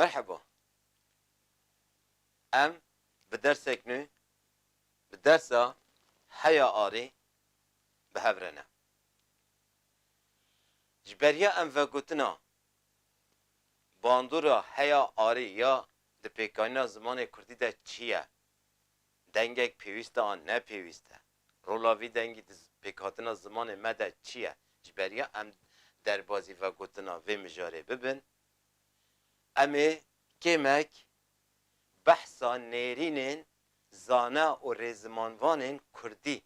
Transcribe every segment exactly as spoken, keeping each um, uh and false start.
Merheba. Em bi dersek nû, bi dersa heya arî bi hev re ne. Ji beriya em vegotina bandora heya arî ya di pêkanîna zimanê kurdî de çi ye? Dengek pêwîst e an ne pêwîst e? Rola vî dengî di z-, pêkhatina zimanê me de çi ye? Ji beriya em derbazî vegotina vê mijarê bibin, em ê kêmek behsa nêrînên zane û rêzimanvanên kurdî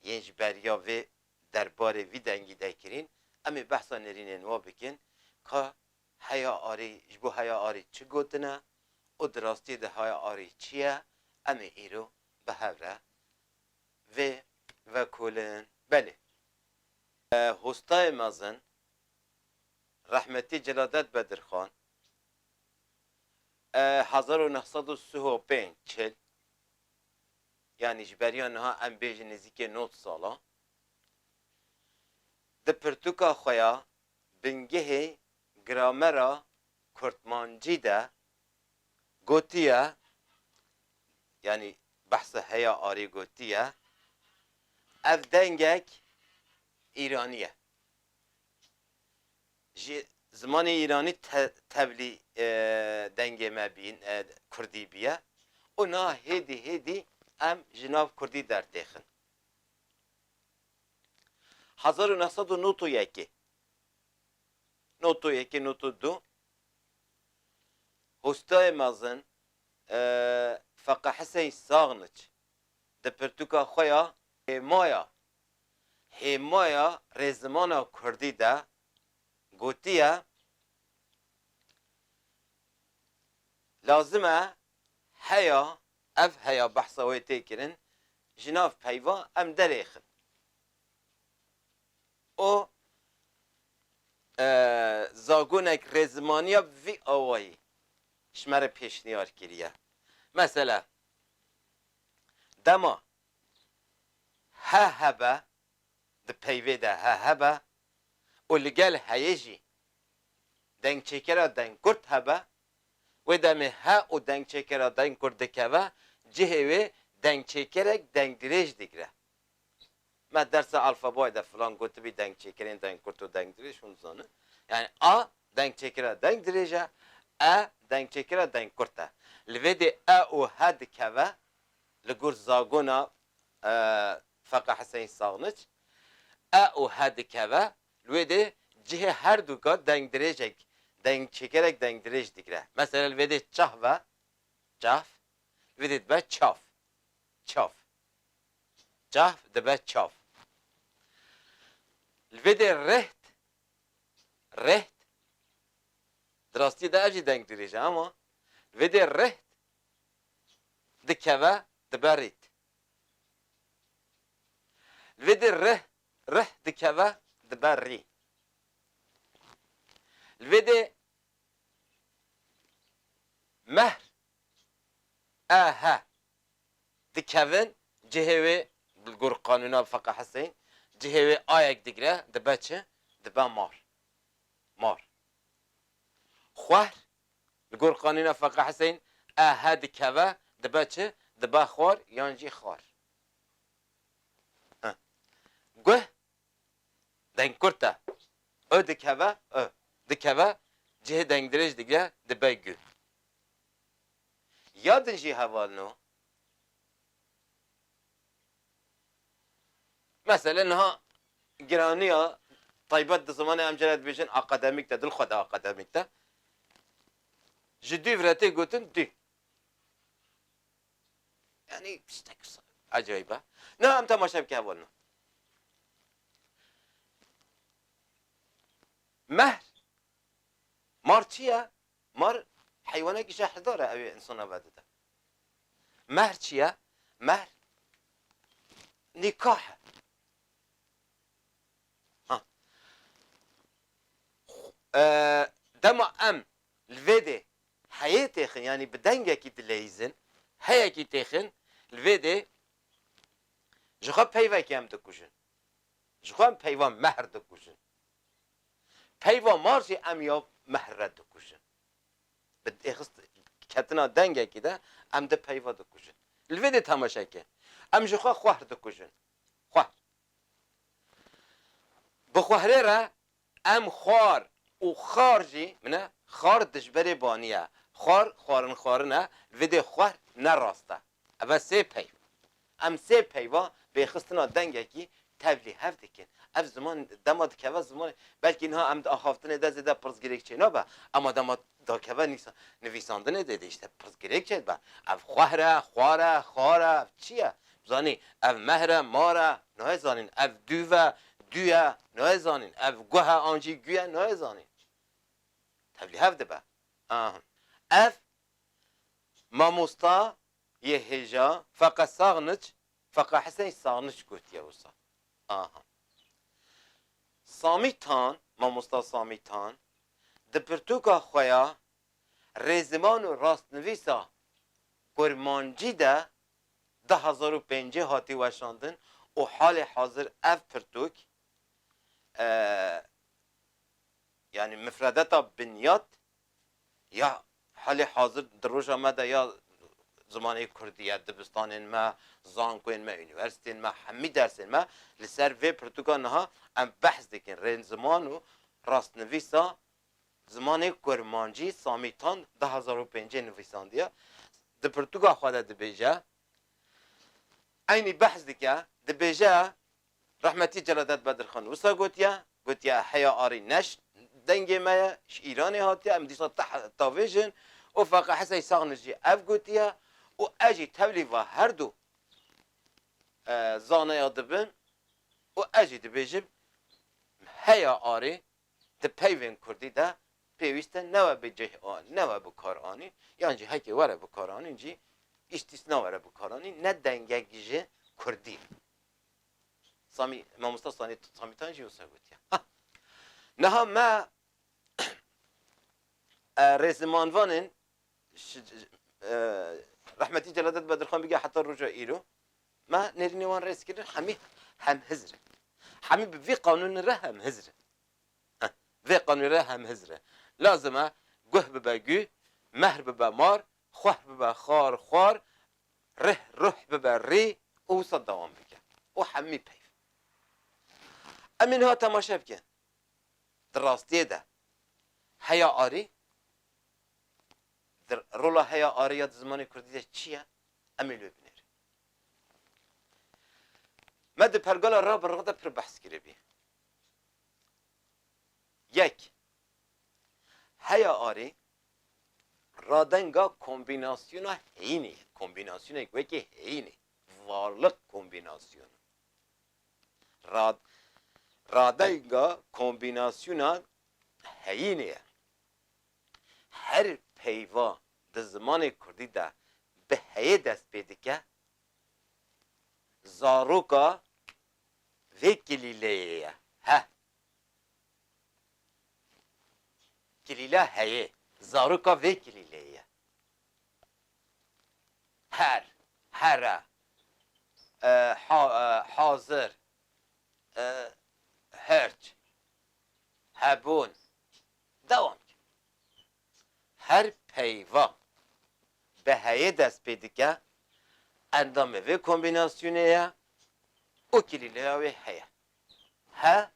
yên ji beriya vê derbarê vî dengî de kirîn, em ê behsa nêrînên wa bikin, ka heya arî, ji bo heya arî çi gotine û di rastiyê de heya arî çi ye, em ê îro bi hev re vê vekolin. Belê. E, hostayê mezin, rehmetî Celadet Bedirxan, e, hezar û neh sed û sî û pênc, çil, yanî ji beriya niha em bêjin nêzîkê nod sala, di pirtûka xwe ya Bingehê Gramera Kurtmancî de gotiye, yanî behsa heya arî gotiye, ev dengek îranî ye. Ji zimanê îranî te-, tevlî, e, dengê me bîn, e, kurdî biye. Û niha hêdî hêdî em ji nav kurdî dertêxin. Hezar û neh sed û nod û yekê, nod û yekê, nod û du, hostayê mezin, e, Feqe Hisên Saxniç di pirtûka xwe ya Hêmaya, Hêmaya Rêzimana Kurdî de gotiye, lazim e heya, ev heya behsa wê tê kirin, ji nav peyva em derêxin. Û, e, zagonek rêzimaniya bi vî awayî ji me re pêşniyar kiriye. Mesela, dema he hebe, di peyvê de he hebe û li gel heyê jî dengçêkera dengkurt hebe, wê demê he û dengçêkera dengkurt dikeve, cihê wê dengçêkerek dengdirêj digire. Me dersa alfabayê de filan gotibî dengçêkerên dengkurt û dengdirêj, hûn dizanin. Yani a dengçêkera dengdirêj e, e dengçêkera dengkurt e. Li vê dê e û he dikeve, li gor zagona, e, Feqe Hisên Saxniç, e û he dikeve, li wê dê cihê her duka dengdirêjek, dengçêkerek dengdirêj digire. Mesela li vê dê çah ve, çav, li vê dê dibe çav. Çav. Çav dibe çav. Li vê dê riht, riht. Di rastiyê de ev jî dengdirêj e ama li vê dê riht dikeve dibe rît. Li vê dê rih, rih dikeve dibe rî. Li vê dê mehr, e, he, dikevin cihê wê, li gor qanûna Feqe Hisên, cihê wê ayek digire, dibe çi? Dibe mar. Mar. Xwehr, li gor qanûna Feqe Hisên, e, he dikeve, dibe çi? Dibe xwar yan jî xwar. Heh. Guh, dengkurt e. Ö dikeve, ö. Dikeve, cihê dengdirêj digire, dibe guh. Ya din jî hevalno. Mesela niha giraniya taybet di zimanê em cara dibêjin akademîk de, di xwe de akademîk de. Ji dûv re tê gotin dû. Yani tiştek acayip e. Niha em temaşe bike hevalno. Mehr. Mar çi ye? Mar heywanekî jehrdar e, ew ê insana vedide. Mehr çi ye? Mehr nîkah e. Ha. E, dema em li vê dê heyê têxin, yanî bi dengekî dileyîzin, heyekî têxin, li vê dê ji xwe peyvekî em dikujin. Ji xwe em peyva mehr dikujin. Peyva mar jî em ya mehr re dikujin. êxist ketina dengekî de em di peyva dikujin. Li vê dê temaşe ke. Em ji xwe xwehr dikujin. Xwehr. Bi xwehrê re em xwar û xar jî, mine, xar dijberê banî ye. Xwar, xwarin xwarin e, li vê dê xwehr ne rast e. Ev e sê peyv. Em sê peyva bi êxistina dengekî tevlî hev dikin. Ev ziman dema dikeve zimanê, belkî niha em di axaftinê de zêde pirsgirêk çênabe, ema dema dakeve nîsa-, nivîsandinê de, de îşte pirsgirêk çêdibe. Ev xwehr e, xwar e, xar e, ev çi ye? Zanî, ev mehr e, mar e, nayê zanîn. Ev dûv e, dû ye, nayê zanîn. Ev guh e, an jî gû ye, nayê zanîn. Tevlî hev dibe. Aha. Ev mamosta yê hêja, feqe Saxniç, feqe Hisên Saxniç gotiye wisa. Aha. Samî Tan, mamosta Samî Tan, di pirtûka xwe ya Rêziman û Rastnivîsa Kurmancî de du hezar û pêncê hatî weşandin û halê hazir ev pirtûk, e, yanî mifredeta binyat ya halê hazir di roja me de ya zimanê kurdî ye, dibistanên me, zankoyên me, unîversîteyên me, hemî dersên me li ser vê pirtûka niha em behs dikin. Rêziman û rastnivîsa zimanê kurmancî Samî Tan du hezar û pêncê nivîsandiye. Di pirtûka xwe de dibêje, eynî behs dike, dibêje, Rehmetî Celadet Bedirxan wisa gotiye, gotiye heya arî ne ş-, dengê me ye, ji Îranê hatiye, em dîsa teh-, tavêjin û feqe Hisên Saxniç jî ev gotiye û ez jî tevlî va her du, e, zaneya dibin û ez jî dibêjim heya arî di peyvên kurdî de pêwîst e newe bi cih-, newe bikaranî, yan jî heke were bikaranîn jî îstîsna were bikaranî, ne dengek ji kurdî. Samî, mamosta Sanî-, Samî Tan jî wisa gotiye. Ha. Niha me, e, rêzimanvanên şi-, e, rehmetî Celadet Bedirxan bige heta roja îro, me nêrînê wan rêz kirin, hemî hemhizr in. Hemî bi vî qanûnê re hemhizr in. Heh, vê qanûnê re hemhizr e. Lazim e guh bibe gû, mehr bibe mar, xwehr bibe xar, xwar, rih, ruh bibe rî û wisa dewam bike. Û hemî peyv. Em ê niha temaşe bikin. Di rastiyê de heya arî, di rola heya arî ya di zimanê kurdî de çi ye? Em ê li wê binêrin. Me di pergala rabirina de pir behs kiribî. Yek, heya arî radenga kombînasyona heyînê ye. Kombînasyonek wekî heyînê. Varlık kombînasyonu. Rad-, radenga kombînasyona heyînê ye. Her peyva di zimanê kurdî de bi heyê dest pê dike, zaroka vê kilîleyê ye. He. Kilîla heyê. Zaroka vê kilîleyê ye. Her. Here. E, ha-, e, hazir. E, herç. Hebûn. Dewam. Her peyva bi heyê dest pê dike, endamê vê kombînasyonê ye û kilîleya wê heye. He,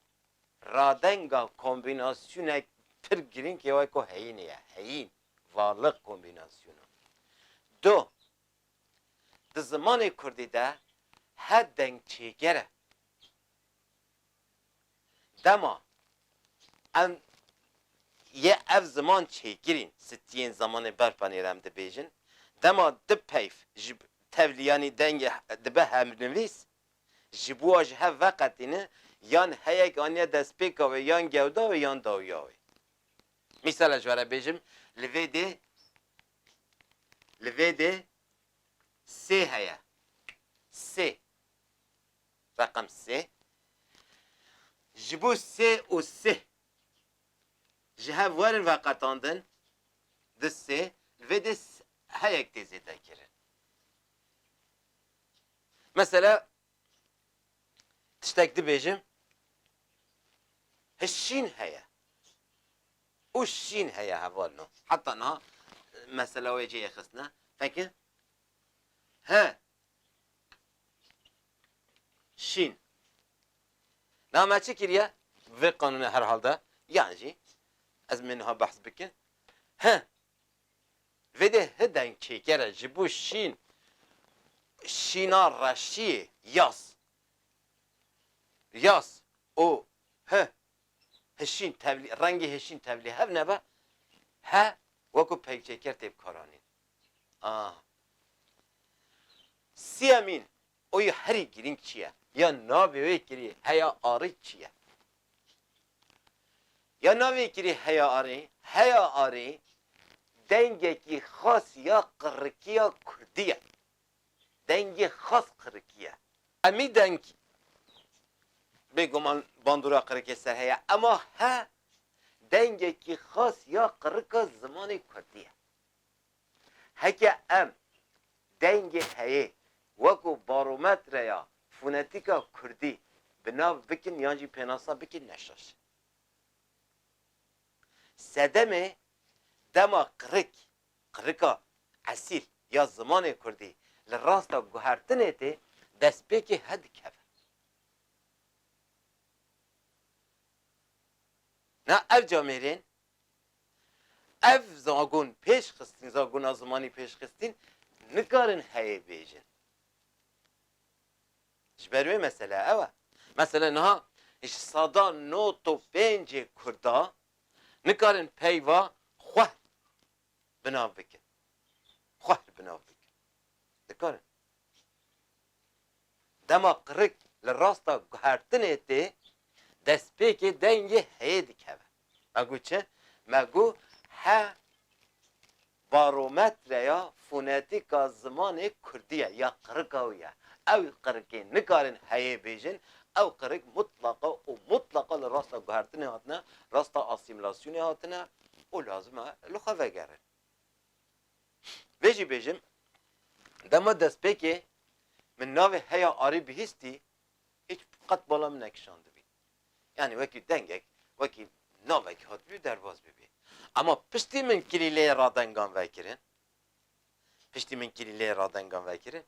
radenga kombînasyonek pir girîng ê weko heyînê ye. Heyîn, varlık kombînasyonu. Du, di zimanê kurdî de he dengçêger e. Dema em yê ev ziman çêkirîn, stiyên zemanê berpanê re em dibêjin, dema du peyv ji tevliyanî dengê dibe hemnivîs, ji bo wa ji hev veqetîne, yan heyek aniye destpêka wê, yan gewda wê, yan dawiya wê. Mîsal ez ji we re bêjim, li vê dê, li vê dê sê heye. Sê. Reqem sê. Ji bo sê û sih ji hev werin veqetandin, di sê, li vê dê s-, heyek tê zêde kirin. Mesela, tiştek dibêjim, hi şîn heye. Û şîn heye hevalno. Heta niha mesela wê cihê xistine. Peki? He. Şîn. Na me çi kiriye? Vê qanûnê herhalde. Yan jî ez min niha behs bikin. He. Vê de hi deng çêker e ji bo şîn. Şîna reşiyê yas. Yas. O. Hi. Hişîn tevlî, rengê hişîn tevlî hev nebe. He. Wekû peyvçêker tê bikaranîn. Ah. Siyemîn, o yê herî girîng çi ye? Ya navê wê kirî heya arî çi ye? Ya navê kirî heya arî, heya arî dengekî xas ya qirikiya kurdî ye. Dengê xas qirikî ye. Emî deng bêguman bandora qirikê ser heye, ema he dengekî xas ya qirika zimanê kurdî ye. Heke em dengê heyê wekû barometreya fonetîka kurdî bi nav bikin yan jî pênasa bikin ne şaş e. Sedemê dema qirik, qirika esîl ya zimanê kurdî li rasta guhertinê tê, destpêkê he dikeve. Na ev camêrên, ev zagon pêş xistin, zagona zimanî pêş xistin, nikarin heyê bêjin. Ji ber wê mesele ew e. Mesele niha ji seda nod û pêncê kurda nikarin peyva xwehr bi nav bikin. Xwehr bi nav bikin. Dikarin. Dema qirik li rasta guhertinê tê, destpêkê dengê heyê dikeve. Me got çi? Me got he barometreya fonetîka zimanê kurdî ye, ya qirika wî ye. Ew qirikê nikarin heyê bêjin, ew qirik mutlaqa û mutlaqa li rasta guhertinê hatine, rasta asîmîlasyonê hatine û lazim e li xwe vegerin. Vê jî bêjim, dema destpêkê min navê heya arî bihîstî, hiç qet bala min nekişandibî. Yanî wekî dengek, wekî navek hatibî derbas bibî. Ama piştî min kilîleyê radengan vekirin, piştî min kilîleyê radengan vekirin,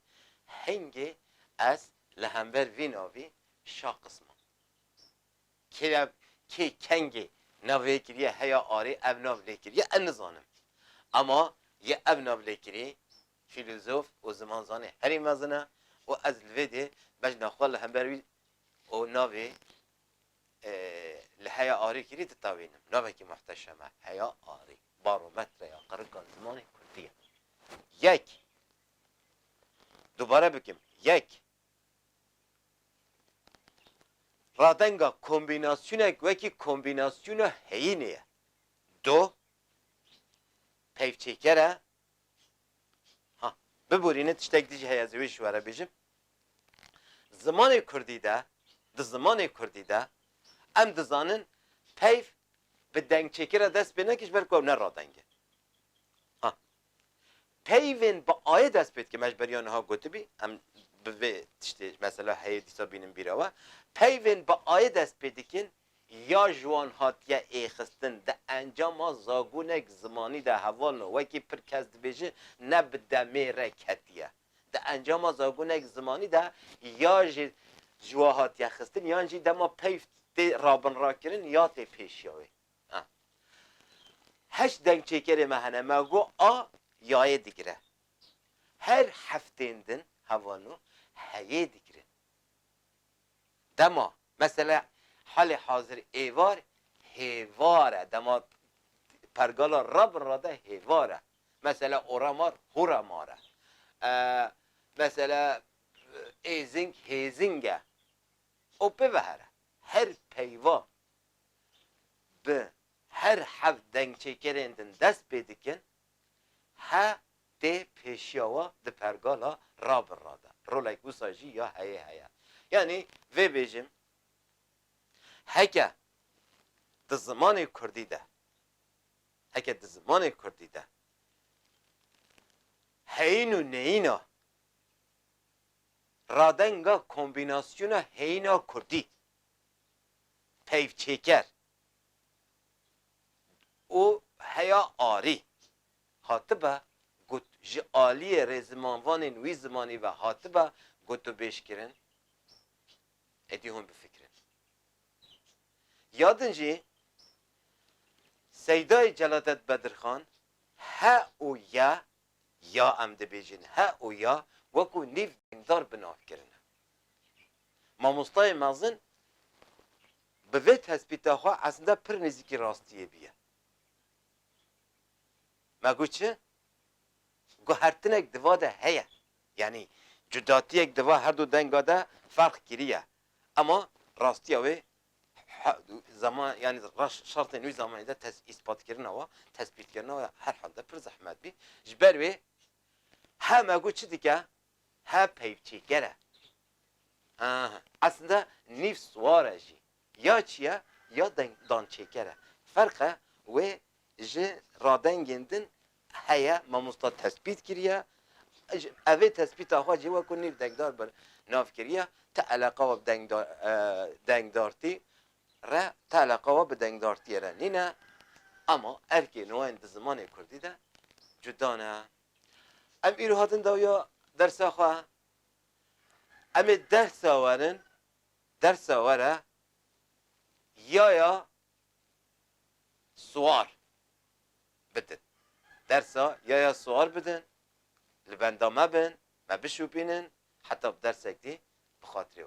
hingê ez li hember vî navî şaqis mam. Kê, kê kengê navê kiriye heya arê ev nav lê kiriye, ez nizanim. Ama yê ev nav lê kirî, fîlozof û zimanzanê herî mezin e û ez li vê dê bejna xwe li hember wî û navê, e, li heya arê kirî ditawînim. Navekî muhteşem e. Heya arê. Barometreya qirika zimanê kurdî ye. Yek. Dubare bikim. Yek. Radenga kombînasyonek wekî kombînasyona heyînê ye. Do, peyvçêker e. Ha, biborîne tiştek dî jî heye, ez ê wê jî were bêjim. Zimanê kurdî de, di zimanê kurdî de em dizanin peyv bi dengçêkê re dest pê neke ji ber ku ew ne radeng e. Ha. Peyvên bi ayê dest pê dikin, me ji beriya niha gotibî, em bi vê tiştê mesela heyê dîsa bînin bîra we. Peyvên bi ayê dest pê dikin, ya ji wan hatiye êxistin, di encama zagonek zimanî de hevalno, wekî pir kes dibêje, ne bi demê re ketiye. Di encama zagonek zimanî de ya jî ji wa hatiye xistin, yan jî dema peyv tê rabinrakirin ya tê pêşiya wê. Ha. Heşt dengçêkerê me hene. Me got a yayê digire. Her heftên din hevalno heyê digirin. Dema, mesela, halê hazir êvar, hêvar e. Dema pergala rabin rade hêvar e. Mesela, oramar, horamar e. E, mesela, êzing, hêzing e. Û pê ve here. Her peyva bi her heft dengçêkerên din dest pê dikin, he tê pêşiya wa di pergala rabin rade. Rolek wisa jî ya heye heye. Yanî vê bêjim, heke di zimanê kurdî de, heke di zimanê kurdî de heyîn û neyîna radenga kombînasyona heyîna kurdî, peyvçêker û heya arî. hatibe, got, ji aliyê rêzimanvanên wî zimanî ve hatibe gotûbêjkirin, êdî hûn bifikirin. Ya din jî Seydayê Celadet Bedirxan he û ye, ya em dibêjin he û ya, wekû nîv dengdar bi nav kirine. Mamostayê mezin bi vê tespîta xwe eslinde pir nêzîkî rastiyê bûye. Me got çi? Guhertinek di va de heye. Yanî cudatiyek di va her du denga de ferq kiriye. Ema rastiya wê he-, zaman, yanî raş-, şertên wî zamanî de tes-, îspatkirina wa, tespîtkirina wa herhalde pir zehmet bî. Ji ber wê he me got çi dike? He peyvçêker e. Aha. Aslında nîv siwar e jî. Ya çi ye? Ya deng-, dançêker e. Ferq e wê ji radengên din heye, mamosta tespît kiriye. Ji, evê tespîta xwe jî wekû nîv dengdar bi nav kiriye. Ti eleqa we bi dengdar-, e, dengdartî re, ti eleqa we bi dengdartiyê re nîne. Ama erkên wan di zimanê kurdî de cuda ne. Em îro hatin dawiya dersa xwe. Em ê dersa werin, dersa were yaya siwar bidin. Dersa yaya siwar bidin, li benda me bin, me bişopînin, heta bi dersek dî bi xatirê we.